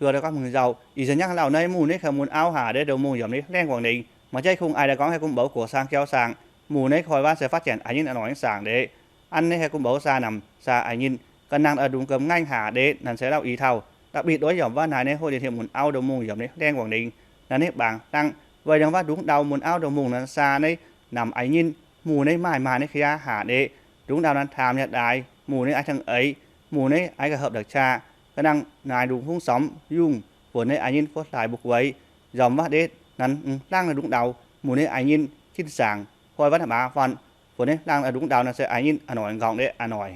Nduov daaih gorngv hmz nzauh, ih zanc nyangv lauh naaiv mungh naaiv ka'mungz auv haac deix ndoh mungh yaac mv lengh guangc ningx. Maaih jaiv kungx aix daaih gorngv haih gunv mboux gox saang jauv saang, mungh naaiv koi waac se faatv janx a'nyinv a'noix saangc deix. An naaiv haih gunv mboux saa namx saa a'nyinv, ga'nangv daaih ndungx gomh ngaengv haac deix. Naaiv se lauh i tauh, da'bitv duqv yaac waac naaiv naaiv hungh dien hieh mun auv ndoh mungh yaac mv lengh guangc ningx. Naaiv naaiv bangc hlangv weic ndongc waac ndungx ndau mun auv ndoh mungh naaiv saa naaiv namx a'nyinv, mungh naaiv maaih maaih naaiv kaaix haac deix. Ndungx ndau naaiv taamx yaac daaih, mungh naaiv aix tengx eix, mungh naaiv aix ga'hopv nda'qc qaqv, ga'nangv naaiv ndungx hungv somx yungh, funx naaiv a'nyinv fuov hlaaix mbuo gueix, yaac waac deix naaiv hlangv naaiv ndungx ndau, mungh naaiv a'nyinv cin saangc, koi waac naaiv maaz fun, funx naaiv hlangv naaiv ndungx ndau naaiv se a'nyinv a'noix nqorngv deix a'noix.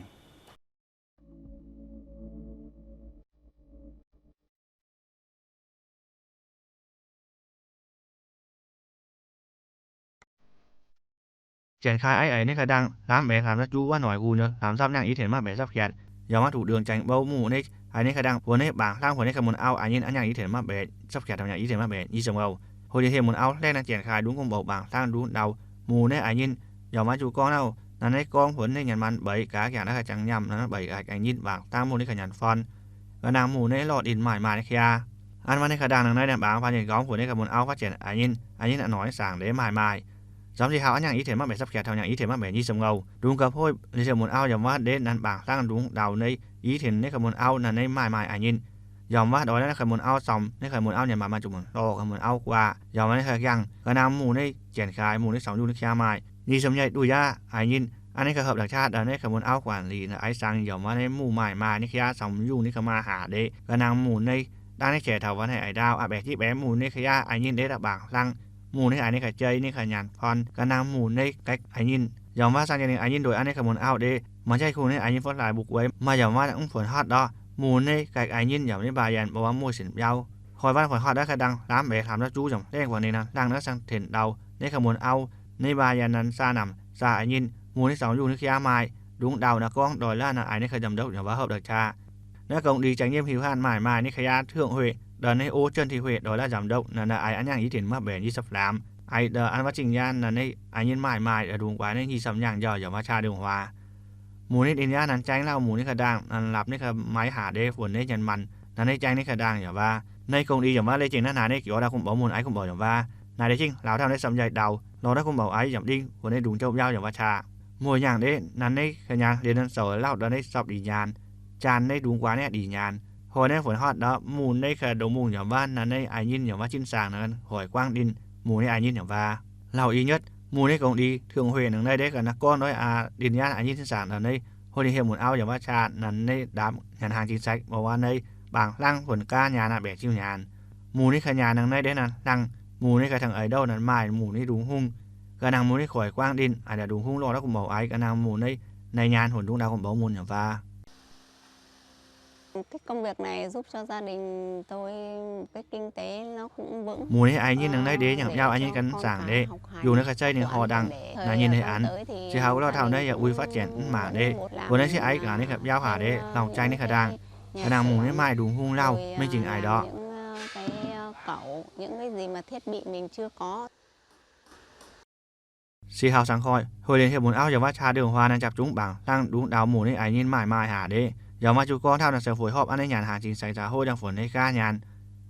Janx-kaai aiv eix naaiv ga'ndangh lamh mbaeqc lamh naaiv juv waac noic gu nyei lamh zapv nyangh i tengx maiv mbaeqc zapv qiatc. Yaac maiv duqv ndongc janx bou mungh naaiv eix naaiv ga'ndangh funx naaiv bangc hlangv funx naaiv ka'mungz auv a'nyinv a'nyangh i tengx maiv mbaeqc zapv qiatc, nyangh i tengx maiv mbaeqc nyic ziepc ngou. Hungh dien hieh mun auv hlaeng naaiv janx-kaai ndungx gunv mboux bangc hlangv ndungx ndau mungh naaiv a'nyinv. Yaac maiv zuqc gorngv nauv naaiv naaiv gorngv funx naaiv nyanc man mbeix gaax, yaac naaiv ga'jangx nyaanh naaiv mbeix gaax a'nyinv bangc hlangv mungh naaiv ga'nyanc fun. Ga'nangh mungh naaiv lorh ndin maaih maaih naaiv kaaix. An maaih naaiv ga'ndangh naaiv naaiv bangc fun nyei gorngv funx naaiv ka'mungz auv faatv janx a'nyinv, a'nyinv a'noix saangc deix maaih maaih. Zomx se haux a'nyangh i tengx maiv mbaeqc zapv qiatc taux nyangh i tengx maiv mbaeqc nyic ziepc ngou. Ndungx ga'hov liuz hieh mun auv yaac waac deix naaiv bangc hlangv ndungx ndau naaiv i tengx naaiv ka'mungz auv naaiv naaiv maaih maaih a'nyinv. Yaac waac doix naaiv ka'mungz auv somx naaiv ka'mungz auv nyanc mangc maaih zuqc mun lorh ka'mungz auv guaax. Yaac maaih naaiv ga'jangh ga'nangh mungh naaiv janx-kaai mungh naaiv somx yungh naaiv kaaix maaih nyic ziepc nyeic duqv yaac a'nyinv. An naaiv ga'hopv nda'qc qaqv naaiv ka'mungz auv guangc lic naaiv aiv saang yaac maaih naaiv mungh maaih maaih naaiv kaaix somx yungh naaiv ga'maaih haac deix. Ga'nangh mungh naaiv dangh naaiv qiex taux waac naaiv aiv ndaauv aqv baeqc jiv baeqc mungh naaiv kaaix a'nyinv deix da'bangc hlangv. Mungh naaiv a'nyinv naaiv ga'jeiv naaiv ga'nyanc fun. Ga'nangh mungh naaiv gaeqv a'nyinv yaac maaih saang jiex ninh a'nyinv ndoih an naaiv ka'mungz auv deix. Maaih jaiv kungx naaiv a'nyinv fuov hlaaix mbuo gueix maaih yaac maaih mv funx hotv ndorqc. Mungh naaiv gaeqv a'nyinv yaac naaiv mbaah yaac mbuo waac muoz-sinc biauv. Koi waac funx hotv naaiv ga'ndangh lamh mbaeqc lamh naaiv juv yaac lengh guangc ninh naaiv hlangh naaiv saang tengx ndau naaiv ka'mungz auv naaiv mbaah yaac naaiv saa namx saa a'nyinv. Mungh naaiv somx yungh naaiv kaaix maaih ndungx ndau naaiv gorngv doix laav naaiv aiv naaiv kaaix nzamc ndopv yaac waac hopv nda'qc qaqv. Naaiv gong-dih jangx yiem hiuv hanv maaih maaih naaiv kaaix yaah เครื่อง hueqc daaih naaiv o เจ้าหน้าที่ hueqc doix laav nzamc ndopv naaiv, naaiv aiv a'nyangh i tengx maiv mbaeqc nyic ziepc lamx. Aiv daaih an waac zingh yaanv naaiv naaiv a'nyinv maaih maaih ndungx guaax naaiv nyic ziepc nyangh njauh yaac maaih qaqv ndongc waac. Mungh naaiv ndin yaanv naaiv jaeng lauh mungh naaiv ga'ndangh naaiv lapc naaiv ga'maiv haac deix funx naaiv nyanc mangc naaiv naaiv jaeng naaiv ga'ndangh yaac waac. Naaiv gong-dih yaac maaih leiz jengh naaiv naaic naaiv giox daaih gunv mboux mungh aiv gunv mboux yaac waac. Naaic leiz jengh lauz taux naaiv samx yaac dauh lorz naaiv gunv mboux aiv yaac dingh funx naaiv ndungx jouv biauv yaac waac qaqv. Muoz-nyangh deix naaiv naaiv ga'nyanc liuz naaiv zoux lauh daaih naaiv sopv ndih nyaanh, jaanh naaiv ndungx guaax naaiv ndih nyaanh. Hoi naaiv funx hotv ndorqc mungh naaiv ga'ndongx mungh yaac waac naaiv naaiv a'nyinv yaac waac zinh saangc naaiv hoic guangv ndin mungh naaiv a'nyinv yaac waac. Lauh i nyutv mungh naaiv gong-dih เครื่อง hueqc naaiv naaiv deix ga'naaiv gorngv ndoih aqv ndin yaanv a'nyinv zinh saangc naaiv naaiv hungh dien hieh mun auv yaac waac qaqv naaiv naaiv ndaamv nyanc hnaangx cing-saix mbuo waac naaiv bangc hlangv funx gaav nyaanh naaiv mbaeqc jiu nyaanh. Mungh naaiv ga'nyanc naaiv naaiv deix naaiv hlangh mungh naaiv ga'tengx eix ndouv naaiv maaih mungh naaiv ndungx hungh. Ga'nangh mungh naaiv hoic guangv ndin a'nda ndungx hungh lorh naaiv gunv mboux aiv ga'nangh mungh naaiv naaiv nyaanh funx ndungx ndau gunv mboux mungh yaac waac. Mungh naaiv a'nyinv naaiv naaiv deix nyanc biauv a'nyinv gan zaangc deix, yungh naaiv ga'zeiv ninh horh dangh naaiv nyei naaiv anx. Se haux lauh taux naaiv yaac uix faatv janx mv mangc deix, mbuo naaiv sieqv aiv gaax naaiv ga'biauv haac deix, lauh jaeng naaiv ga'ndangh. Ga'nangh mungh naaiv maaih ndungx hungh lauh maiv jingx aiv ndorqc. Se haux sangx koi, hungh dien hieh mun auv yaac waac qaqv ndongc huaax naaiv japc zungv bangc hlangv ndungx ndau mungh naaiv a'nyinv maaih maaih haac deix. Yaac maaih zuqc gorngv taux naaiv se fuix hopv an naaiv nyanc hnaangx cing-saeng caux hov dangh funx naaiv gaav nyaanh.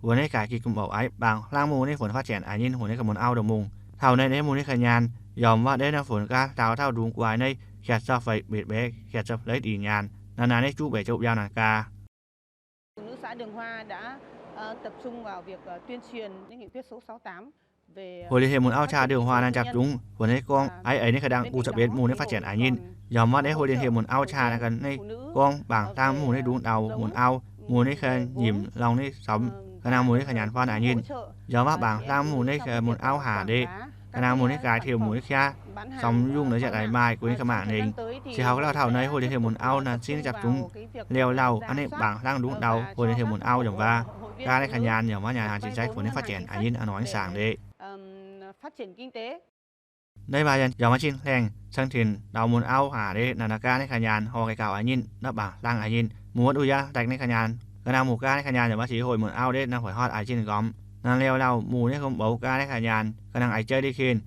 Wuov naaiv gaax gitv gunv mboux aiv bangc hlangv mungh naaiv funx faatv janx a'nyinv hungh naaiv ga'mun auv ndongx mungh. Taux naaiv naaiv mungh naaiv ga'nyaanh yaac waac deix naaiv funx gaav lauz taux ndungx guaax naaiv hietc zauh feix mbetc mbaeqc hietc zauh leiz dih nyaanh. Naaiv naaiv naaiv juv mbaeqc jouv biauv naaiv gaax. Hungh dien hieh mun auv qaqv ndongc huaax naaiv japc zungv funx naaiv gorngv aiv eix naaiv ga'ndangh guv za'betc mungh naaiv faatv janx a'nyinv. Yaac maaih naaiv hungh dien hieh mun auv qaqv naaiv ga'naaiv gorngv bangc hlangv mungh naaiv ndungx ndau mun auv, mungh naaiv ga'nyiemc lorngh naaiv somx, ga'nangh mungh naaiv ga'nyanc fun a'nyinv. Yaac maaih bangc hlangv mungh naaiv ga'mun auv haac deix, ga'nangh mungh naaiv gaax tengx mungh naaiv qaqv somx yungh naaiv ziangh daaih maaih gueix naaiv ga'mangc ningx. Se haux lauh taux naaiv hungh dien hieh mun auv naaiv zinh naaiv japc zungv liouh lauh an naaiv bangc hlangv ndungx ndau hungh dien hieh mun auv yaac waac gaav naaiv ga'nyaanh yaac maaih nyanc hnaangx cing-saeng funx naaiv faatv janx a'nyinv a'normh nyei saangc deix. Naaiv maaih yaac maaih cin-hlaeng cang-tinc ndau mun auv haac deix naaiv gaav naaiv ga'nyaanh horh ga'gaux a'nyinv naaiv bangc hlangv a'nyinv. Mungh wuov duqv yaac daix naaiv ga'nyaanh, ga'nangh mungh gaav naaiv ga'nyaanh yaac maaih sic hoic mun auv deix naaiv hoic hotv aiv cin-nqormx. Naaiv liouh lauh mungh naaiv gomh mboux gaav naaiv ga'nyaanh, ga'nangh aiv jeiv deix kin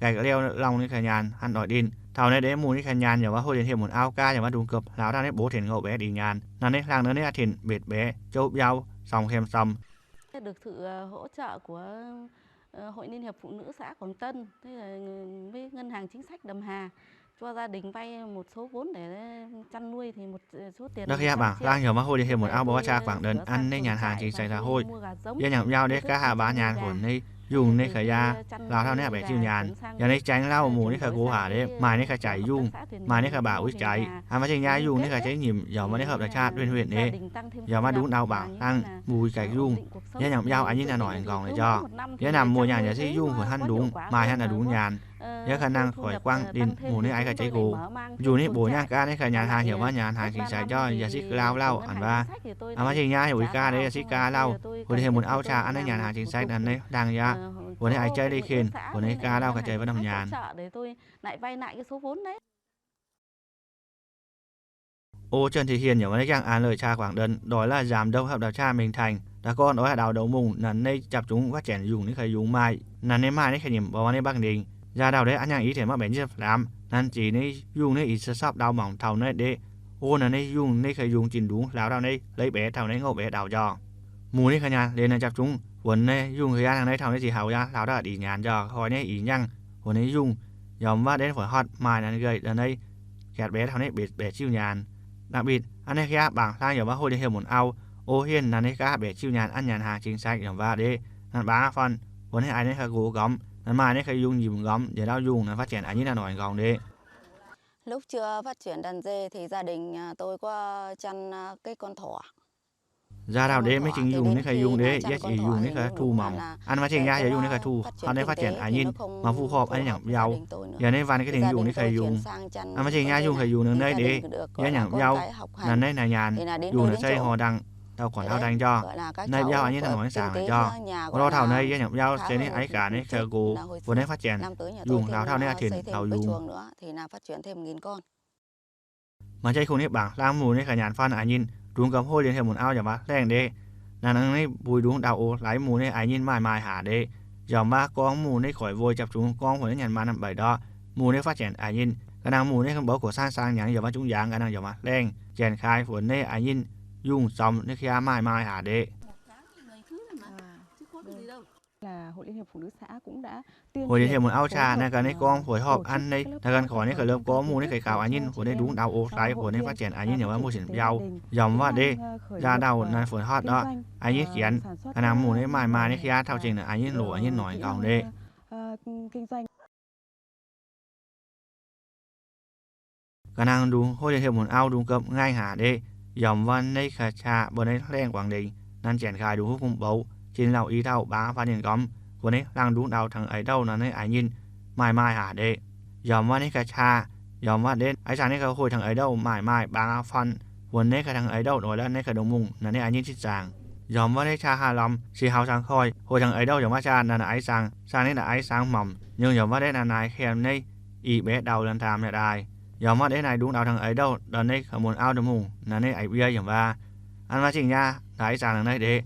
gaeqv liouh lorngh naaiv ga'nyaanh han doic ndin. Taux naaiv deix mungh naaiv ga'nyaanh yaac waac hungh dien hieh mun auv gaav yaac waac ndungx gopv hlaax dauh naaiv box tinc ngouh mbaeqc dih nyaanh. Naaiv naaiv hlaang naaiv naaiv aqv tinc mbetc mbaeqc jouv biauv Song Hiem Song. Được sự hỗ trợ của Hội Liên hiệp Phụ nữ xã Quảng Tân, thế là với ngân hàng chính sách Đầm Hà cho gia đình vay một số vốn để chăn nuôi thì một số tiền. Naaiv yaac bangc hlang heuc maiv hoic yiem hieh mun auv mbuo qaqv qaqv guangc deix an ninh nyanc hnaangx cingx sai sai hoic. Yiem nyanc biauv ndeic gaax haac baav nyaanh funx ninh yungh ninh kaaix yaac lauh taux ninh aqv baeqc jiuv nyaanh. Yaac ninh jaeng lauh mungh ninh kaaix gox haac ndeic maaih ninh kaaix jaic yungh, maaih ninh kaaix baac wuov jaic. An maiv zingh nyaav yungh ninh kaaix jeiv nyimc yaac maaih ninh hopv daaih qaqv win-win ndeic. Yaac maaih ndungv ndau bangc hlang mbuo gaengh yungh. Yiem nyanc biauv an ninh naaiv noic nqorngc leiz jauv. Yiem naamh muoz nyaanh yaac se yungh funx hnangv ndungv, maaih hnangv naaiv ndungv nyaanh. Yaac kaaix nangh hoic guangv ninh mungh ninh aqv kaaix jeiv gox. Yungh ninh mbuox nyaanh gaax ninh kaaix nyanc hnaangx heuc maiv nyanc hnaangx cingx sai jauv yaac se gaav lauh lauh an waac. An maiv zingh nyaav wuic gaax ndeic yaac se gaav lauh. Funx ninh hieh mun auv qaqv an ninh nyanc hnaangx cingx sai an ninh dangh yaac funx ninh aqv jeiv leiz ken funx ninh gaav lauh kaaix jeiv maiv norm nyaanh. O Trần Thị Hiền yaac maaih ninh jangv an lorh qaqv guangc deix doix laav nzaamc ndouv hopv daaih qaqv mingh tengx da'gorn oix haaix dauh ndouh mungh naaiv ninh japv zungv fatv janx yungh ninh kaaix yungh maaih naaiv ninh maaih ninh kaaix nyimc mbuox ninh mbaengx ndingc. Nzangc ndau ndeic an yangh i tengx maiv baeqc nyic ziepc lamz naaiv jiex ninh yungh ninh i se sopv ndau mangc taux naaiv ndeic. O naaiv ninh yungh ninh kaaix yungh zinh ndungx hlauv ndau ninh leiz baeqc taux ninh ngouh baeqc ndau jauv. Mungh ninh kaaix nyaanh liuz naaiv japv zungv funx ninh yungh kaaix yaac hnangv naaiv taux ninh ziqc haux yaac hlauv ndau dih nyaanh jauv hoi ninh i nyangh funx ninh yungh. Yaac mv baac ndeic funx hotv maaih naaiv nqaih naaiv kiatv baeqc taux ninh baeqc ziuv nyaanh. Naaiv bitv an ninh kaaix yaac bangc hlang yaac maiv hoic ninh hieh mun auv. O hienh naaiv ninh gaax baeqc ziuv nyaanh an nyanc hnaangx cingx sai yaac mv baac ndeic naaiv baav fanh funx ninh aqv ninh kaaix gox nqormx naaiv maaih ninh kaaix yungh nyimc nqormx njiec ndau yungh naaiv fatv janx an ninh naaiv noic nqorngc ndeic. Lúc chưa phát triển đàn dê thì gia đình tôi có chăn cái con thỏ. Nzangc ndau ndeic maiv zingh yungh ninh kaaix yungh ndeic yaac i yungh ninh kaaix tuh mangc. An maiv zingh nyaav yaac yungh ninh kaaix tuh hotv ninh fatv janx an ninh mangc fuqv horpc an ninh nyanc biauv. Yaac ninh wanh ga'ningx yungh ninh kaaix yungh. An maiv zingh nyaav yungh kaaix yungh ninh naaiv ndeic yaac nyanc biauv naaiv naaiv nyaanh yungh naaiv se hor ndangh dauh guonc auv ndaeng jauv. Naaiv biauv an ninh naaiv noic zaangc jauv. Lorh taux naaiv yaac nyanc biauv se ninh aiv gaax ninh kaaix gox funx ninh fatv janx yungh hlauv taux ninh aqv tinc taux yungh. Maaih jeiv kungx ninh bangc hlang mungh ninh kaaix nyaanh fanh an ninh dungx gapv hoic liuz hieh mun auv yaac maiv hlaengh ndeic. Naaiv nangv ninh buix ndungv ndau o hlaaix mungh ninh an ninh maaih maaih haac ndeic. Yaac mv baac gorngv mungh ninh koic mbuo japv zungv gorngv funx ninh nyanc maanh mv baac ndortv mungh ninh fatv janx an ninh ga'nangv mungh ninh mbuox gox saang saang nyangx yaac maiv zungv yangh ga'nangv yaac maiv hlaengh. Janx kaaix funx ninh an ninh yungh zomx ninh kaaix yaac maaih maaih haac ndeic. Hội Liên hiệp Phụ nữ xã cũng đã tuyên truyền, hội liên hiệp mun auv qaqv naaiv ganh ninh gorngv hoic horpc an ninh naaiv ganh koic ninh kaaix lopv gorngv mungh ninh kaaix gaux an ninh funx ninh ndungv ndau o hlaaix funx ninh fatv janx an ninh yaac maiv mbuo sienx biauv. Yaac mv baac ndeic nzangc ndau naaiv funx hotv ndortv an ninh jienx ga'nangv mungh ninh maaih maaih ninh kaaix yaac taux zingh an ninh loc an ninh noic nqorngc ndeic. Ga'nangv ndungx hoic ninh hieh mun auv ndungx gapv ngaengc haac ndeic. Yaac mv baac ninh kaaix qaqv mbuo ninh hlaengh guangc ndeic. Naaiv janx kaaix ndungx huv kungx mboux zinh lauh i dauh baav fanh ninh nqormx funx ninh hlaangx ndungv ndau tengx eix ndouh naaiv ninh an ninh maaih maaih haac ndeic. Yaac mv baac ninh kaaix qaqv yaac mv baac ndeic aiv zaangc ninh kaaix hoic tengx eix ndouh maaih maaih baav fanh funx ninh kaaix tengx eix ndouh ndoix la'ninh kaaix ndongc mungh naaiv ninh an ninh zinh zaangc. Yaac mv baac ninh qaqv haah lomh sic haux zaangc koi hoic tengx eix ndouh yaac maiv zaah naaiv aiv zaangc, zaangc ninh naaiv aiv zaangc hmomc nyungc yaac mv baac ndeic naaiv naaiv kem ninh i mbeqv ndau la'ninh ndaam yaac daaih. Yaac mv baac ndeic naaiv ndungv ndau tengx eix ndouh ndortv ninh kaaix mun auv ndongc mungh naaiv ninh eix mbiei yaac mv baac an maiv zingh nyaav naaiv aiv zaangc naaiv ndeic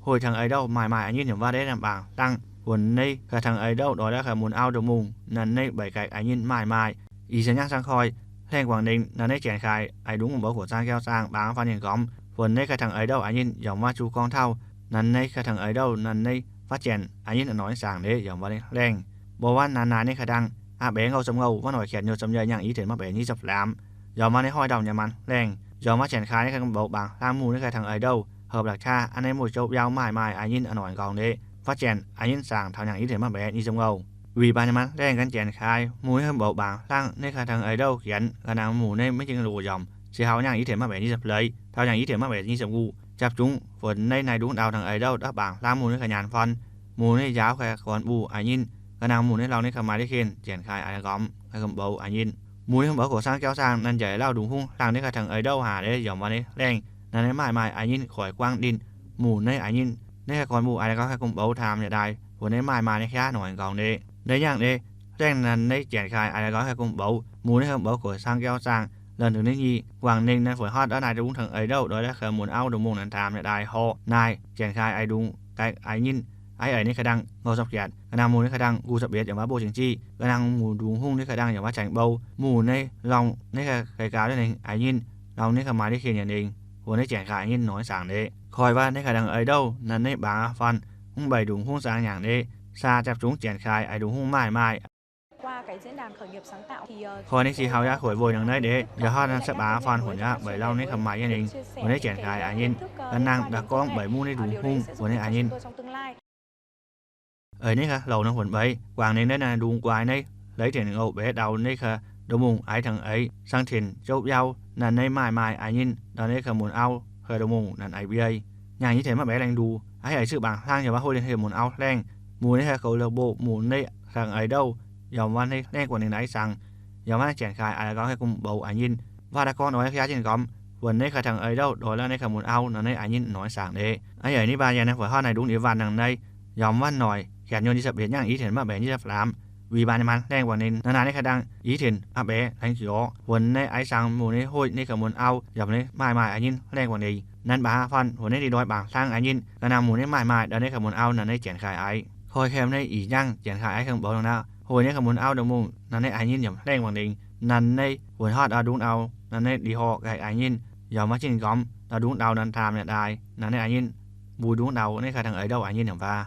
hoic tengx eix ndouh maaih maaih an ninh yaac mv baac ndeic naaiv bangc dangh funx ninh kaaix tengx eix ndouh ndoix la'ninh kaaix mun auv ndongc mungh naaiv ninh mbeix gaeqv an ninh maaih maaih. Ih zanc nyangv zaangc koi hlaengh guangc ndengc naaiv ninh janx kaaix aix ndungv mbuox gox zaang jauv zaang baav fanh ninh nqormx funx ninh kaaix tengx eix ndouh an ninh yaac mv baac zuqc gorngv taux naaiv ninh kaaix tengx eix ndouh naaiv ninh fatv janx an ninh noic zaangc ndeic yaac mv baac ninh hlaengh. Mbuo wuov naaiv naaiv ninh kaaix dangh aqv benx ngouh ziepc ngouh wuov noic qienx nyuoz ziepc yie nyangh i tengx maiv benx nyic ziepc lamz. Yaac mv baac ninh hoic ndau nyanc maanh hlaengh. Yaac mv baac janx kaaix ninh kaaix mbuox baac hlaang mungh ninh kaaix tengx eix ndouh hopv la'qc qaqv an ninh muoz-jouv biauv maaih maaih an ninh noic nqorngc ndeic fatv janx an ninh zaangc taux nyangh i tengx maiv benx nyic ziepc ngouh. Wuic baac ninh maanh hlaengh gan janx kaaix mungh ninh kaaix mbuox baac hlaang ninh kaaix tengx eix ndouh qienx ga'nangv mungh ninh maiv zingh loc yaac sic haux nyangh i tengx maiv benx nyic ziepc leiz taux nyangh i tengx maiv benx nyic ziepc wuc. Jaax zungv funx ninh naaiv ndungv ndau tengx eix ndouh daaih baac hlaang mungh ninh kaaix nyanc fun mungh ninh njaaux kaaix gorn mbuo an ninh ga'nangv mungh ninh lorngx ninh kaaix maaih ndiev ken janx kaaix aix nqormx kaaix mbuox an ninh mungh ninh mbuox gox zaang jauv zaang naaiv njaaic lauh ndungx hungh hlaang ninh kaaix tengx eix ndouh haac ndeic yaac mv baac ninh hlaengh. Naaiv ninh maaih maaih an ninh koic guangv ninh mungh ninh an ninh ninh kaaix gorn mbuo aix nqormx kaaix mbuox taamx yaac daaih funx ninh maaih maaih ninh kaaix noic nqorngc ndeic. Ninh nyangv ndeic hlaengh naaiv ninh janx kaaix aix nqormx kaaix mbuox mungh ninh kaaix mbuox gox zaang jauv zaang la'ninh dungx ninh nyei guangc ninh naaiv funx hotv ndortv naaiv ndungx tengx eix ndouh ndoix la'ninh kaaix mun auv ndongc mungh naaiv taamx yaac daaih horc naaiv janx kaaix aix ndungx gaeqv an ninh aiv eix ninh kaaix dangh ngouh ziepc jatc ga'nangv mungh ninh kaaix dangh nqu ziepc betv yaac mv baac mbuo cingx ziqv ga'nangv mungh ndungx hungh ninh kaaix dangh yaac mv baac cengx bou mungh ninh lorngx ninh kaaix gaix gaux ninh an ninh lorngx ninh kaaix maaih ndiev ken yaac ninh funx ninh janx kaaix an ninh noic zaangc ndeic. Koi waac naaiv kaaix dangh eix ndouh naaiv naaiv baac fun mv baac ndungx hungh zaangc nyaangc nyei, saa japv zungv janx-kaaix eix ndungx hungh maaih maaih. Koi ninh se haux yaac hoic mbuo nyei naaiv deix, yaac haaix naaiv se baac fun huonc yaac mbeix lauh naaiv kaaix maaih yaac ninh, wuov naaiv janx-kaaix a'nyinh, ga'naaiv daaih gorngv mbeix mungv naaiv ndungx hungh wuov naaiv a'nyinh. Eix naaiv kaaix louc naaiv huonc mbeix guangc ninh naaiv naaiv ndungx guaaix naaiv, leiz tengx ngouh mbaeqv ndau naaiv kaaix ndongc mungh aiv tengx eix, sang tengx jopv yauv naaiv naaiv maaih maaih a'nyinh, ndau naaiv kaaix mun auv kaaix ndongc mungh naaiv aiv mbiei. Nyaangc nyei tengx maiv mbaeqv laengz nduqc, a'heix a'eix zuqc bangc hlang yaac maiv hoic ninh heuc mun auv hlaengv, mun naaiv kaaix goux la'mbov mun naaiv tengx eix ndouh, yaac maiv hlaengv guangc ninh naaiv sang. Yaac maiv janx-kaaix a'laqc gauh haih gumh mboux a'nyinh, waac daaih gorngv nor naaiv kaaix yaac jienh gomx, wuonx naaiv kaaix tengx eix ndouh ndortv la'naaiv kaaix mun auv naaiv naaiv a'nyinh noic saangc deix. A'heix ninh mbaah yaac naaiv fu'jueiv haaix naaiv ndungx nyei waac nangc naaiv, yaac maiv noic, hienx nyuonh nyei sapv mbiec nyaangc i tengx maiv mbaeqv nyei sapv flaamv, wih baac ninh maaih hlaengv guangc ninh naaiv naaiv naaiv kaaix dangh i tengx a'beix laengz jiex, wuonx naaiv aiv sang mun naaiv hoic naaiv kaaix mun auv yaac naaiv maaih maaih a'nyinh hlaengv guangc ninh. Nanv baac fun wuonx naaiv ndie ndoih bangc hlang a'nyinh, ga'naaiv mun naaiv maaih maaih ndau naaiv kaaix mun auv naaiv naaiv janx-kaaix aiv. Koi kemx naaiv ih nyaangc janx-kaaix aiv kaaix mboux dangh naaiv, hoic naaiv kaaix mun auv ndongc mungh naaiv naaiv a'nyinh yaac hlaengv guangc ninh. Nanv naaiv wuonx hotv ndau ndungx ndau naaiv naaiv ndie horqc gaengh a'nyinh, yaac maiv jienh gomx ndau ndungx ndau nanv taamh yaac daaih naaiv naaiv a'nyinh, mbuo ndungx ndau naaiv kaaix tengx eix ndouh a'nyinh yaac mbaah.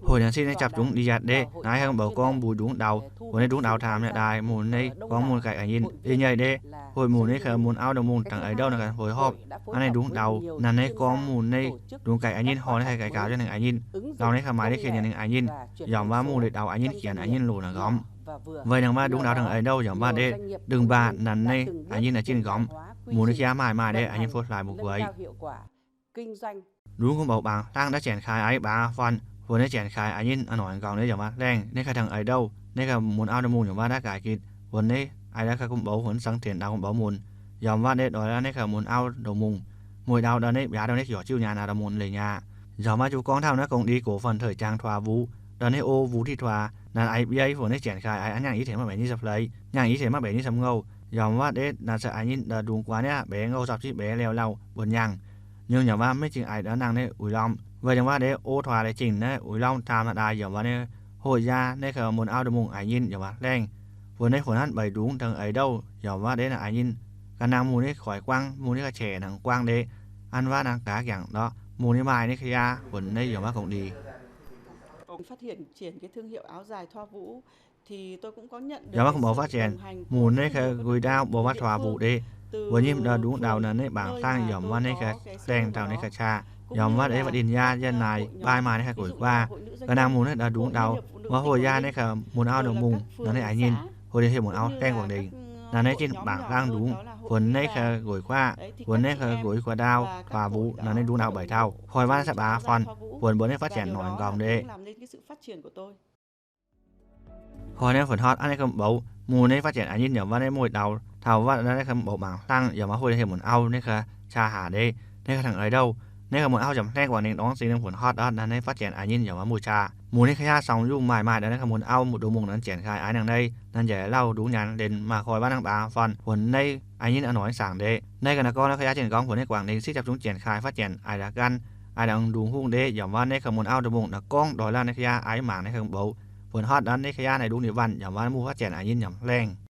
Hoic naaiv se naaiv japv zungv ndie yatc deix, naaiv kaaix mbuox gorngv mbuo ndungx ndau, wuonx naaiv ndungx ndau taamh yaac daaih mun naaiv gorngv mun gaengh a'nyinh. Ih nyei deix, hoic mun naaiv kaaix mun auv ndongc mungh tengx eix ndouh naaiv kaaix hoic hopv hnangv naaiv ndungx ndau, nanv naaiv gorngv mun naaiv ndungx gaengh a'nyinh, horh naaiv kaaix gaix jauv ninh a'nyinh, ndau naaiv kaaix maaih naaiv kaaix nyei ninh a'nyinh, yaac maiv mungh leiz ndau a'nyinh, janx a'nyinh loc naaic gomx. Weic naaiv maiv ndungx ndau tengx eix ndouh yaac maiv deix, dongh mbaah nanv naaiv a'nyinh naaiv jienh gomx, mun naaiv kaaix maaih maaih deix a'nyinh fu'jueiv hlaax mbuo gueix. Ndungx gumh mboux bangc hlang naaiv janx-kaaix aiv baac fun, wuonx naaiv janx-kaaix a'nyinh a'noic gauh naaiv yaac maiv hlaengv naaiv kaaix tengx eix ndouh, naaiv kaaix mun auv ndongc mungh yaac maiv daaih gaaic gitc, wuonx naaiv aiv naaiv kaaix gumh mboux wuonx sang tengx ndau gumh mboux mun, yaac maiv deix ndoih naaiv kaaix mun auv ndongc mungh, mueiz ndau ndau naaiv mbiaav ndau naaiv ziouc jiuv nyaanh naaiv ndau mun leiz nyaac. Yaac maiv zuqc gorngv taux naaiv gong-ndie gox fun teix jaang tuaax mbuox, ndau naaiv o mbuox diqv tuaax, nanv aiv mbiei wuonx naaiv janx-kaaix aiv nyaangc i tengx maiv mbaeqv nyei sapv hleix, nyaangc i tengx maiv mbaeqv nyei sapv ngouh, yaac maiv deix nanv se a'nyinh ndau ndungx guaax naaiv mbaeqv ngouh sapv jiv mbaeqv liouh lauh mbuonx nyaangh. Nyungc yaac maiv maiv zingh aiv ndau nangh naaiv uix lormh, weic naaiv maiv deix o tuaax leiz zingh naaiv uix lormh taamh naaiv daaih yaac maiv deix hoic yaac naaiv kaaix mun auv ndongc mungh a'nyinh yaac maiv hlaengv. Wuonx naaiv funx hnangv mbeix ndungx tengx eix ndouh yaac maiv deix naaiv a'nyinh, ga'naaiv mun naaiv koic guangv, mun naaiv ga'qaeqv nangc guangv deix, an waac nangc gaax jangc lorqc, mun naaiv maaih naaiv kaaix yaac funx naaiv yaac maiv gong-ndie. Yaac maiv kungx mbuox fatv janx, mun naaiv kaaix nqui ndaauv mbuo fatv tuaax mbuox deix, wuonx nyei ndau ndungx ndau naaiv naaiv bangc hlang yaac maiv naaiv kaaix hlaengv taux naaiv kaaix qaqv, yaac maiv deix fatv dinh yaac yaac naaic baaix maaih naaiv kaaix gueix guaav. Ga'naaiv mun naaiv ndau ndungx ndau, maiv hoic yaac naaiv kaaix mun auv ndongc mungh naaiv naaiv a'nyinh, hoic dinh hieh mun auv hlaengv guangc lengc. Naaiv naaiv jienh bangc hlang ndungx, funx naaiv kaaix gueix guaav, funx naaiv kaaix gueix guaav ndaauv tuaax mbuox naaiv naaiv ndungx ndau mbeix taux koi waac naaiv se baac fun, funx mbuox naaiv fatv janx noic nqorngv deix. Koi naaiv funx hotv hnangv naaiv gomh mboux, mun naaiv fatv janx a'nyinh yaac maiv naaiv mueiz ndau, taux waac naaiv gomh mboux mangc hlang yaac maiv hoic hieh mun auv naaiv kaaix qaqv haac deix, naaiv kaaix tengx eix ndouh, naaiv kaaix mun auv yaac hlaengv guangc ninh dorngx zingh ninh funx hotv aqv. Naaiv naaiv fatv janx a'nyinh yaac maiv mueiz qaqv. Mun naaiv kaaix yaac song yunh maaih maaih daaih naaiv kaaix mun auv ndongc mungh naaiv janx kaaix aiv nangc naaiv, naaiv njaaux lauh ndungx nyaanh lienx maaih koi waac naaiv baac fun, funx naaiv a'nyinh a'noic saangc deix. Naaiv ga'naaiv gorngv naaiv kaaix yaac jienh gorngv funx naaiv guangc ninh sieqv japv zungv janx kaaix fatv janx aiv ndau ganh, aiv ndau ndungx hungh deix yaac maiv naaiv kaaix mun auv ndongc mungh naaiv gorngv ndoih lauh naaiv kaaix yaac aiv mangc naaiv kaaix mboux, funx hotv naaiv kaaix yaac naaiv ndungx ninh wanh yaac maiv mueiz fatv janx a'nyinh yaac hlaengv.